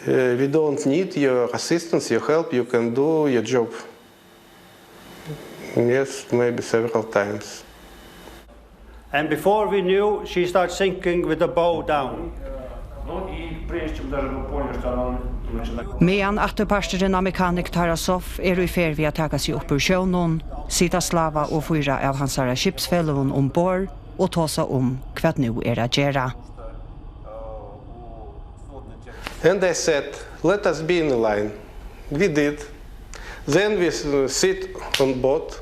uh, "We don't need your assistance, your help, you can do your job." Yes, maybe several times. And before we knew, she started sinking with the bow down. Ну и прежде чем даже мы поняли, что она Meðan afturparturin av Mechanic Tarasov er í ferð við at taka seg upp úr sjónum, sita Slava og fýra av hansara skipsfeløgum umborð og tosa um, hvat nú er at gera. And I said, let us be in a line. We did. Then we s- sit on boat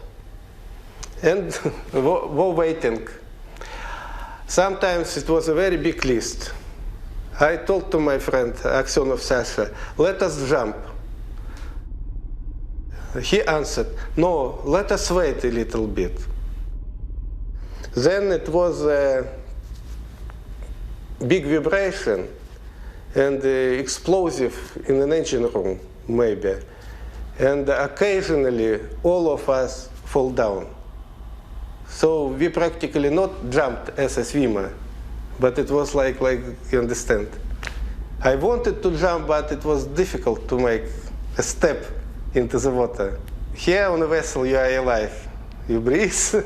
and were waiting. Sometimes it was a very big list. I told to my friend Aksenov Sasha, let us jump. He answered, no, let us wait a little bit. Then it was a big vibration and uh, explosive in an engine room, maybe. And occasionally all of us fall down. So we practically not jumped as a swimmer, but it was like, like you understand. I wanted to jump, but it was difficult to make a step into the water. Here on a vessel you are alive, you breathe,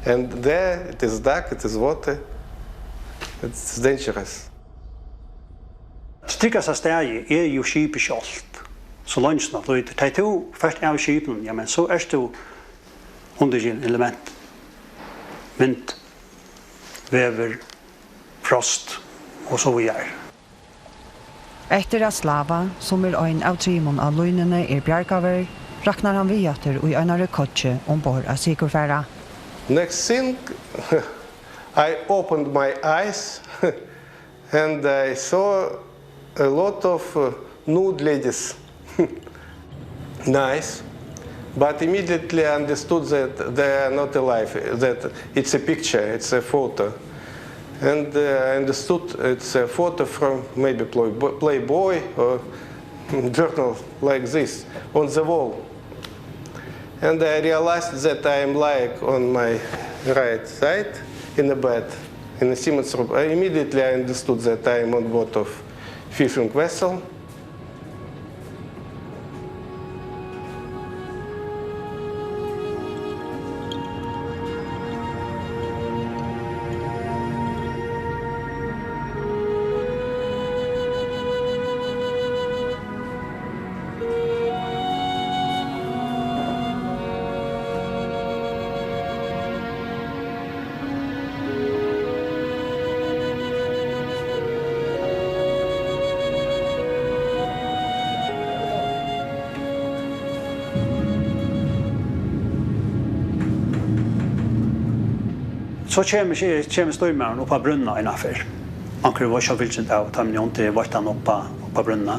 and there it is dark, it is water, it's dangerous. Tað tryggasta staðið er jú skipið sjálvt, so leingi sum tað flýtur. Tá ið tú fert av skipinum, jamen, so ert tú undirgivin element, vind, veður, frost og so víðari. Eftir at Slava, sum er ein av trimum á línuni, er bjargaður, raknar hann við aftur í einari koyggju umborð á Sigurfara. Next thing, I opened my eyes and I saw a lot of uh, nude ladies. Nice. But immediately I understood that they are not alive, that it's a picture, it's a photo. And uh, I understood it's a photo from maybe Playbo- Playboy or journal like this on the wall. And I realized that I am lying on my right side in a bed, in a seaman's room. I immediately I understood that I am on board of fishing vessel. So kemur, kemur stýrimaðurin upp á brúnna eina ferð. Onkur hevur veitst, fylgst við teimum, jú, tey veittu hann upp á, upp á brúnna.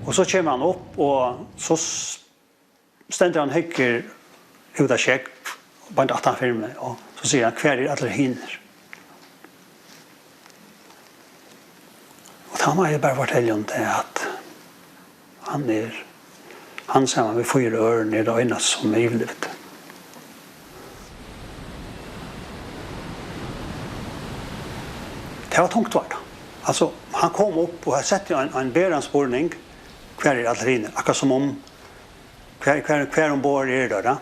Og so kemur hann upp, og so s- stendur hann og hyggur út á sjógv, beint aftan fyri meg, og so sigur hann, hvar eru allir hinir? Og tá má eg bara fortelja um tað, at hann er, hann saman við fýra øðrum er tað einasta sum er yvirlivt. Tað var tungt, var tað. Altso, hann kom upp og hann setti ein, ein beran spurning, hvar eru allir hinir? Akkurát sum um, hvar, hvar, hvar umborð eru teir, tá?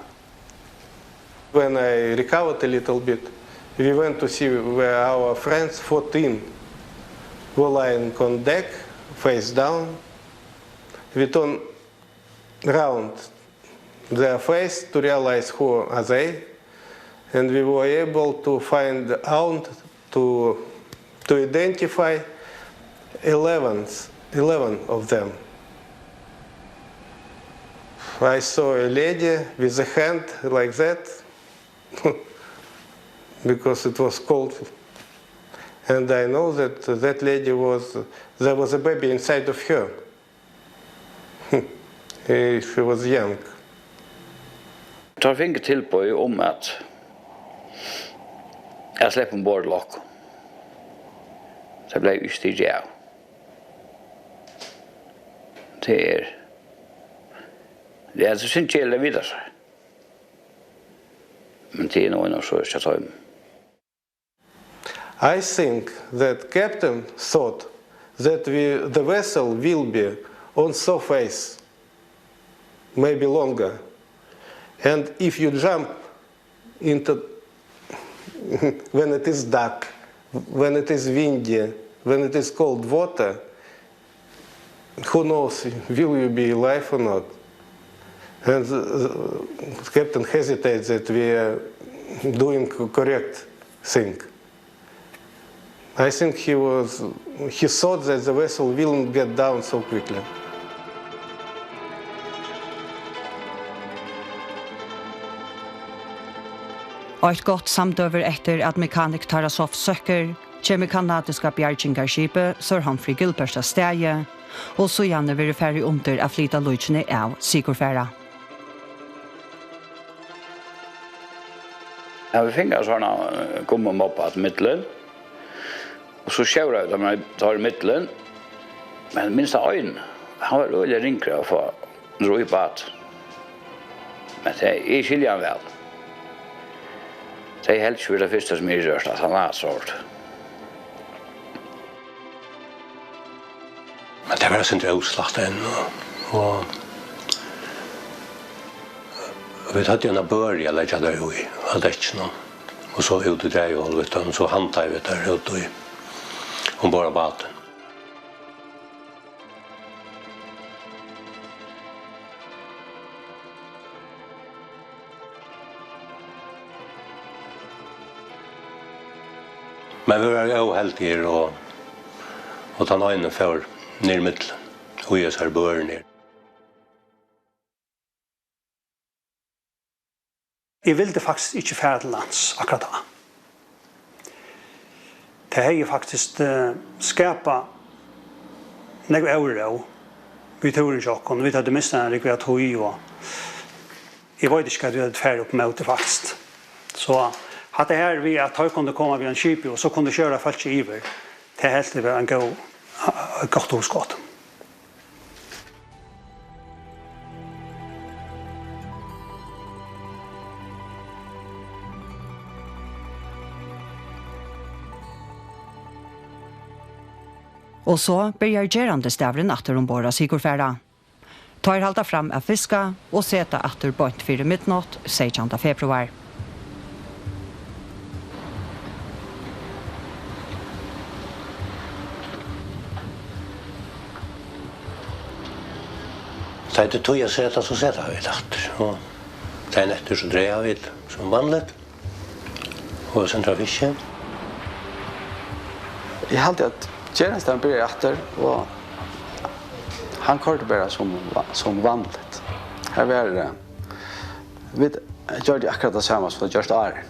When I recovered a little bit, we went to see where our friends fourteen were lying on deck, face down. We turned round their face to realize who are they, and we were able to find out to, to identify eleven, eleven of them. I saw a lady with a hand like that because it was cold, and I know that that lady was, there was a baby inside of her. She was young. Teir fingu tilboð um at, at sleppa umborð til okkum. Tað bleiv ikki tikið av. Tað er, tað er altso ikki keðiligt at vita seg. Men tað er nú einaferð so hjá teimum. I think that captain thought that we, the vessel will be on surface, maybe longer. And if you jump into when it is dark, when it is windy, when it is cold water, Who knows, will you be alive or not? And uh, captain hesitates that we are doing co- correct thing. I think he was he thought that the vessel wouldn't get down so quickly. Eitt gott samdøgur eftir, at Mechanic Tarasov søkkur, kemur kanadiska bjargingarskipið Sir Humphrey Gilbert av staði, og síðani verður farið undir at flyta líkini av Sigurfara. Ja, vit fingu ein sovorðnan, eh, gummimobba til millum. Og so sjóraðu vit teir, teir í millum. Men minst ein, hann var øgiliga ringur at fáa niður í bátin. Men tað, eg skilji hann væl. Tað er helst ikki tað fyrsta sum eg hoyri, at hann er so. Men tað var eitt sindur óslætt enn, og, og vit høvdu eina børu at leggja teir í, á dekkinum. Og so út í dragihólvið, og so handtaðu vit teir út í, umborð á bátin. Men vit vóru óheldigir, og, og tann eini fór niður ímillum, og í hesari børuni. Eg vildi faktiskt ikki fara til lands akkurát tá. Tað hevði faktiskt, eh, skapað nógv órógv við túrin hjá okkum. Vit høvdu mist eina rúgvu av tíð, og eg veit ikki, hvat vit høvdu farið upp ímóti, faktiskt. So hatta her við, at teir kundu koma við einum skipi, og so kundu sjóra fólkið yvir, tað helt eg var ein góð, eitt gott hugskot. Og so byrjar gerandisdagurin aftur umborð á Sigurfara. Teir halda fram at fiska og seta aftur beint fyri midnátt seytjanda februar. Tá er tíð at seta, so seta vit aftur. Og dagin eftir, so draga vit sum vanligt. Og sindri av fiski. Eg haldi, at gerandisdagurin byrjar aftur, og hann koyrdi bara sum va-, sum vanligt. Har var, eh, vit gjørdu akkurát tað sama sum vit gjørdu áðrenn.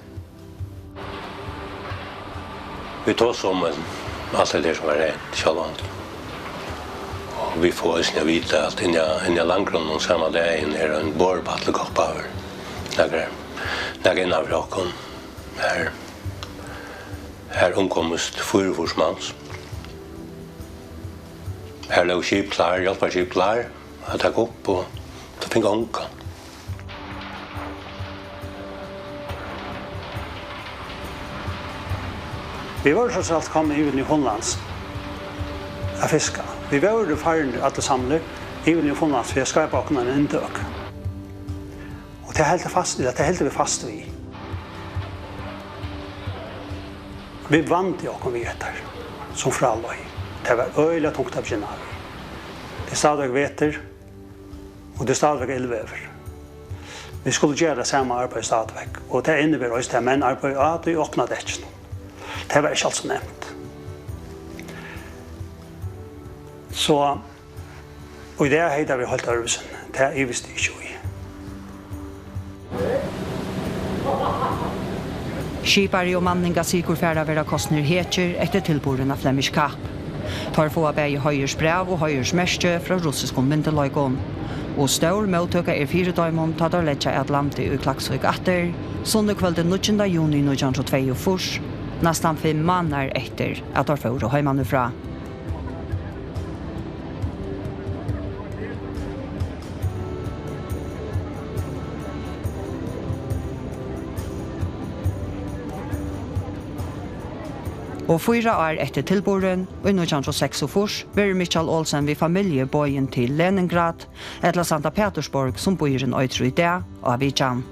Vit tosaðu um, eh, alt tað har sum var hent, sjálvandi. Og vit fáa eisini at vita, at inni á, inni á landgrunninum sama dagin er ein borupallur koppaður. Nakrar, nakað innan fyri okkum. Har, har umkomust fýraogfýrs mans. Har lógu skip klár, hjálparskip klár at taka upp, og tað fekk ongan. Vit vóru tross alt komnir yvir til Newfoundlands at fiska. Vit vóru farnir allir samlir yvir til Newfoundlands fyri at skeipa okkum eina inntøku. Og tað helt eg fast, ella tað hildu vit fast við. Vit vandu okkum við hetta, sum frá leið. Tað var øgiliga tungt at begynna við. Tað er stadigvæk vetur, og tað er stadigvæk illveður. Vit skulu gera tað sama arbeiðið stadigvæk, og tað inniber eisini, at menn arbeiða á tí opna dekkinum. Tað var ikki alt so nemt. So Og í dag hevði tað verið heilt øðrvísi. Tað ivist eg ikki í. Skipari og manning á Sigurfara verða kosnir hetjur eftir tilburðin á Flemish Cap. Teir fáa bæði heiðursbræv og heiðursmerki frá russiskum myndugleikum. Og stór móttøka er fyri teimum, tá teir leggja at landi í Klaksvík aftur, sunnukvøldið níggjunda juni nítjan hundrað og tveyogfýrs, næstan fimm mánaðir eftir, at teir fóru heimanífrá. Og fýra ár eftir tilburðin, í nítjan hundrað og seksogfýrs, verður Mikkjal Olsen við familju boðin til Leningrad, ella Sankta Petersborg, sum býurin eitur í dag, á vitjan.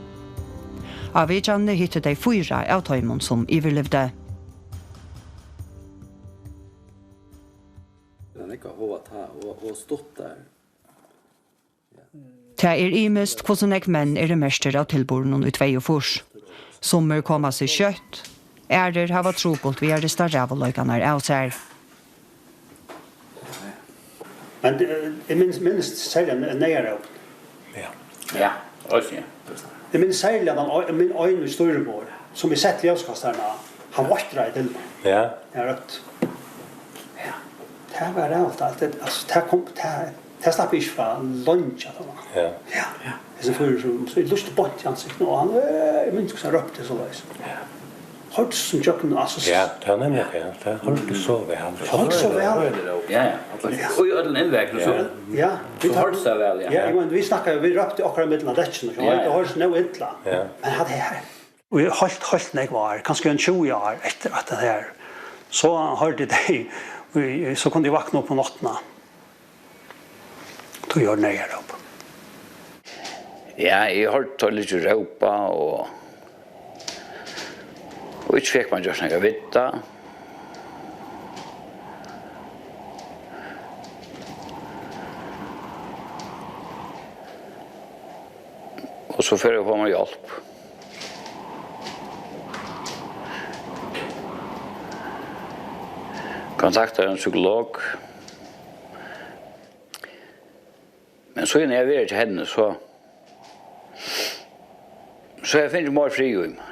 Á vitjanini hittu tey fýra av teimum, sum yvirlivdu. Og, og, og stutt der. Tað er ymiskt, hvussu nógv menn eru merktir av tilburðinum í tveyogfýrs. Summir koma seg skjótt, aðrir hava trupult við at rista ræðuleikarnar av sær. Men, eh, eg minnist, minnist serliga ne-, neyðaróp. Ja. Ja, eisini, ja. Eg minnist serliga tann ei-, mín ein við stýriborð, sum eg setti ljóskastarana á. Hann veitraði til mín. Ja. Eg rópti. Ja. Tað var ræðuligt, alt tað, altso, tað kom, tað, tað slapp eg ikki frá leingi, at hann var. Ja. Ja. Ja. Hesin fýrur sum, so eg lurtaði beint í ansiktið, og hann, øh, eg minnist, hvussu hann rópti soleiðis. Ja. Hoyrdist sum gjøgnum, altso, s- Ja, tað er nemliga, ja. Tað hoyrdist so væl. Hoyrdist so væl. Ja, ja. Ja. Og í øllum innvekslum, so, Ja. Ja, so hoyrdist tað væl, ja. Ja, eg meini, vit snakkaðu, vit róptu okkara millum á dekkinum, so Ja, ja. Tað hoyrdist nóg illa. Ja. Men hatta her, og í heilt, heilt nógv ár, kanska ein tjúgu ár eftir at tað her, so hoyrdi eg tey, og so kundi eg vakna upp um náttina. Tú gjør neyðaróp. Ja, eg hoyrdi teir líka rópa, og, og ikki fekk man gjørt nakað við tað. Og so fer eg at fáa mær hjálp. Kontakta ein psykolog. Men síðan eg havi verið hjá henni, so, so havi eg fingið meir frið í mær.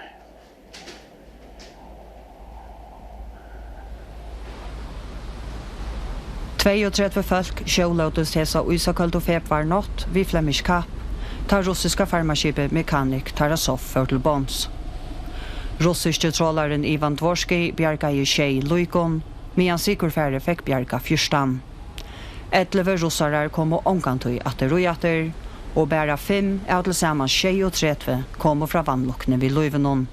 Tveyogtretivu fólk sjóllótust hesa ísakøldu februarnátt við Flemish Cap, tá russiska farmaskipið Mechanic Tarasov fór til botns. Russiski trolarin Ivan Dvorský bjargaði sjey líkum, meðan sykurfarið fekk bjargað fjúrtan. Ellivu russarar komu ongantíð aftur í aftur, og bara fimm av til samans sjeyogtretivu komu frá vanlukkuni við lívinum.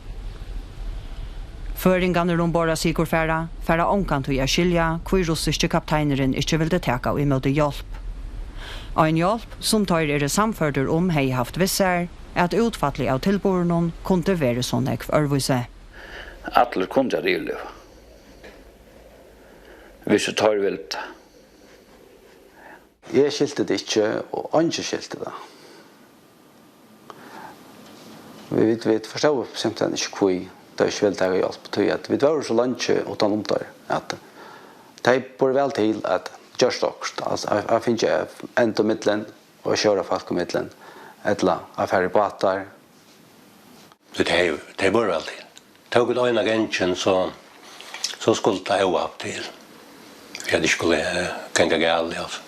Føroyingarnir umborð á sykurfara fara ongantíð at skilja, hví russiski kapteinurin ikki vildi taka ímóti hjálp. Ein hjálp, sum teir eru sannførdir um hevði havt við sær, at útfallið av tilburðinum kundi verið so nógv øðrvísi. Allir kundu at yvirliva, hvis teir vildu. Eg skilti tað ikki, og eingin skilti tað. Vit, vit, vit forstóðu simpelthen ikki, hví tey ikki vildu taka hjálp, tí at vit vóru so leingi uttan um teir, at tey burdu væl til at gjørt okkurt, altso, at, at fingið enda ímillum, og sjórað fólk ímillum, ella at fara í bátar. Tey, tey vóru væl til. Tók út eina gangin, so, so skuldi tað óhapp til, fyri at tað ikki skuldi, eh, ganga galið, altso.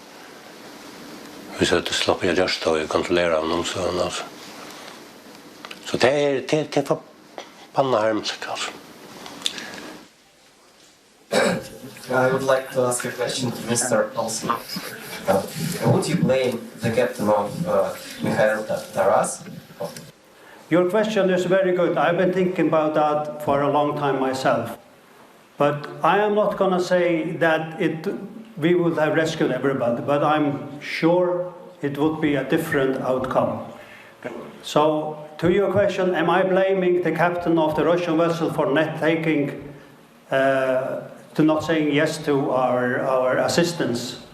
Hvis at tað slapp at gjørt tað og kontrollera hann um søguna, altso. So tað er, tað, tað er forbannað harmligt, altso. I would like to ask a question to Mister Olsen. Uh, would you blame the captain of, uh, Mikhail Ta-, Taras? Your question is very good. I've been thinking about that for a long time myself. But I am not gonna say that it, we would have rescued everybody, but I'm sure it would be a different outcome. So, to your question, am I blaming the captain of the Russian vessel for not taking, uh, to not saying yes to our, our assistance?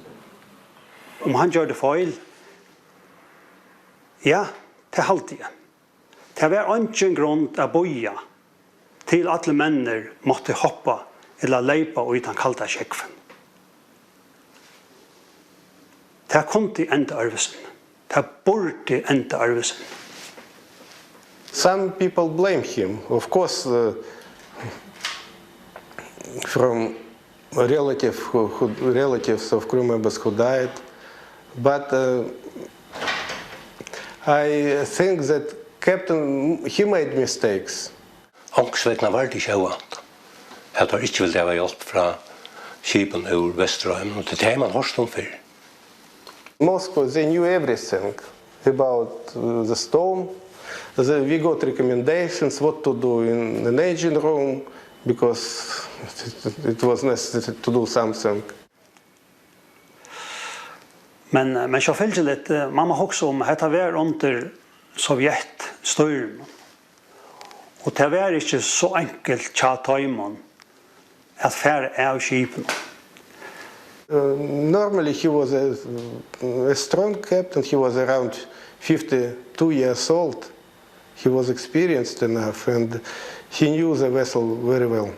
Um hann gjørdi feil? Ja, tað haldi eg. Tað var eingin grund at bíða, til allir menninir máttu hoppa ella leypa í tann kalda sjógvin. Tað kundi endað øðrvísi. Tað burdi endað øðrvísi. Some people blame him, of course, uh, from relative who, who, relatives of crew members who died, but, uh, I think that captain, he made mistakes. Onkursvegna var tað ikki óvæntað, at teir ikki vildu hava hjálp frá skipum úr Vesturheiminum, og tað hevði man hoyrt um fyrr. Moscow, they knew everything about, uh, the storm. They, we got recommendations what to do in an engine room because it, it was necessary to do something. Men, men sjálvfylgiligt, eh, man má hugsa um, hetta var undir Sovjetstýrinum. Og tað var ikki so enkelt hjá teimum at fara av skipinum. Uh, normally, he was a, a strong captain. He was around fifty-two years old. He was experienced enough, and he knew the vessel very well.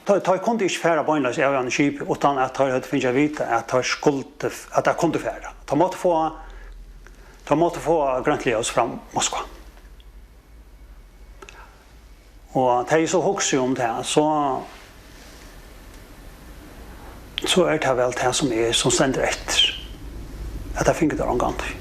Teir, teir kundu ikki fara beinleiðis av einum skipi, uttan at teir høvdu fingið at vita, at teir skuldu, at teir kundu fara. Teir máttu fáa, teir máttu fáa grønt ljós frá Moskva. Og tá eg so hugsi um tað, so, so er tað væl tað, sum er, sum stendur eftir, at teir fingu tað ongantíð.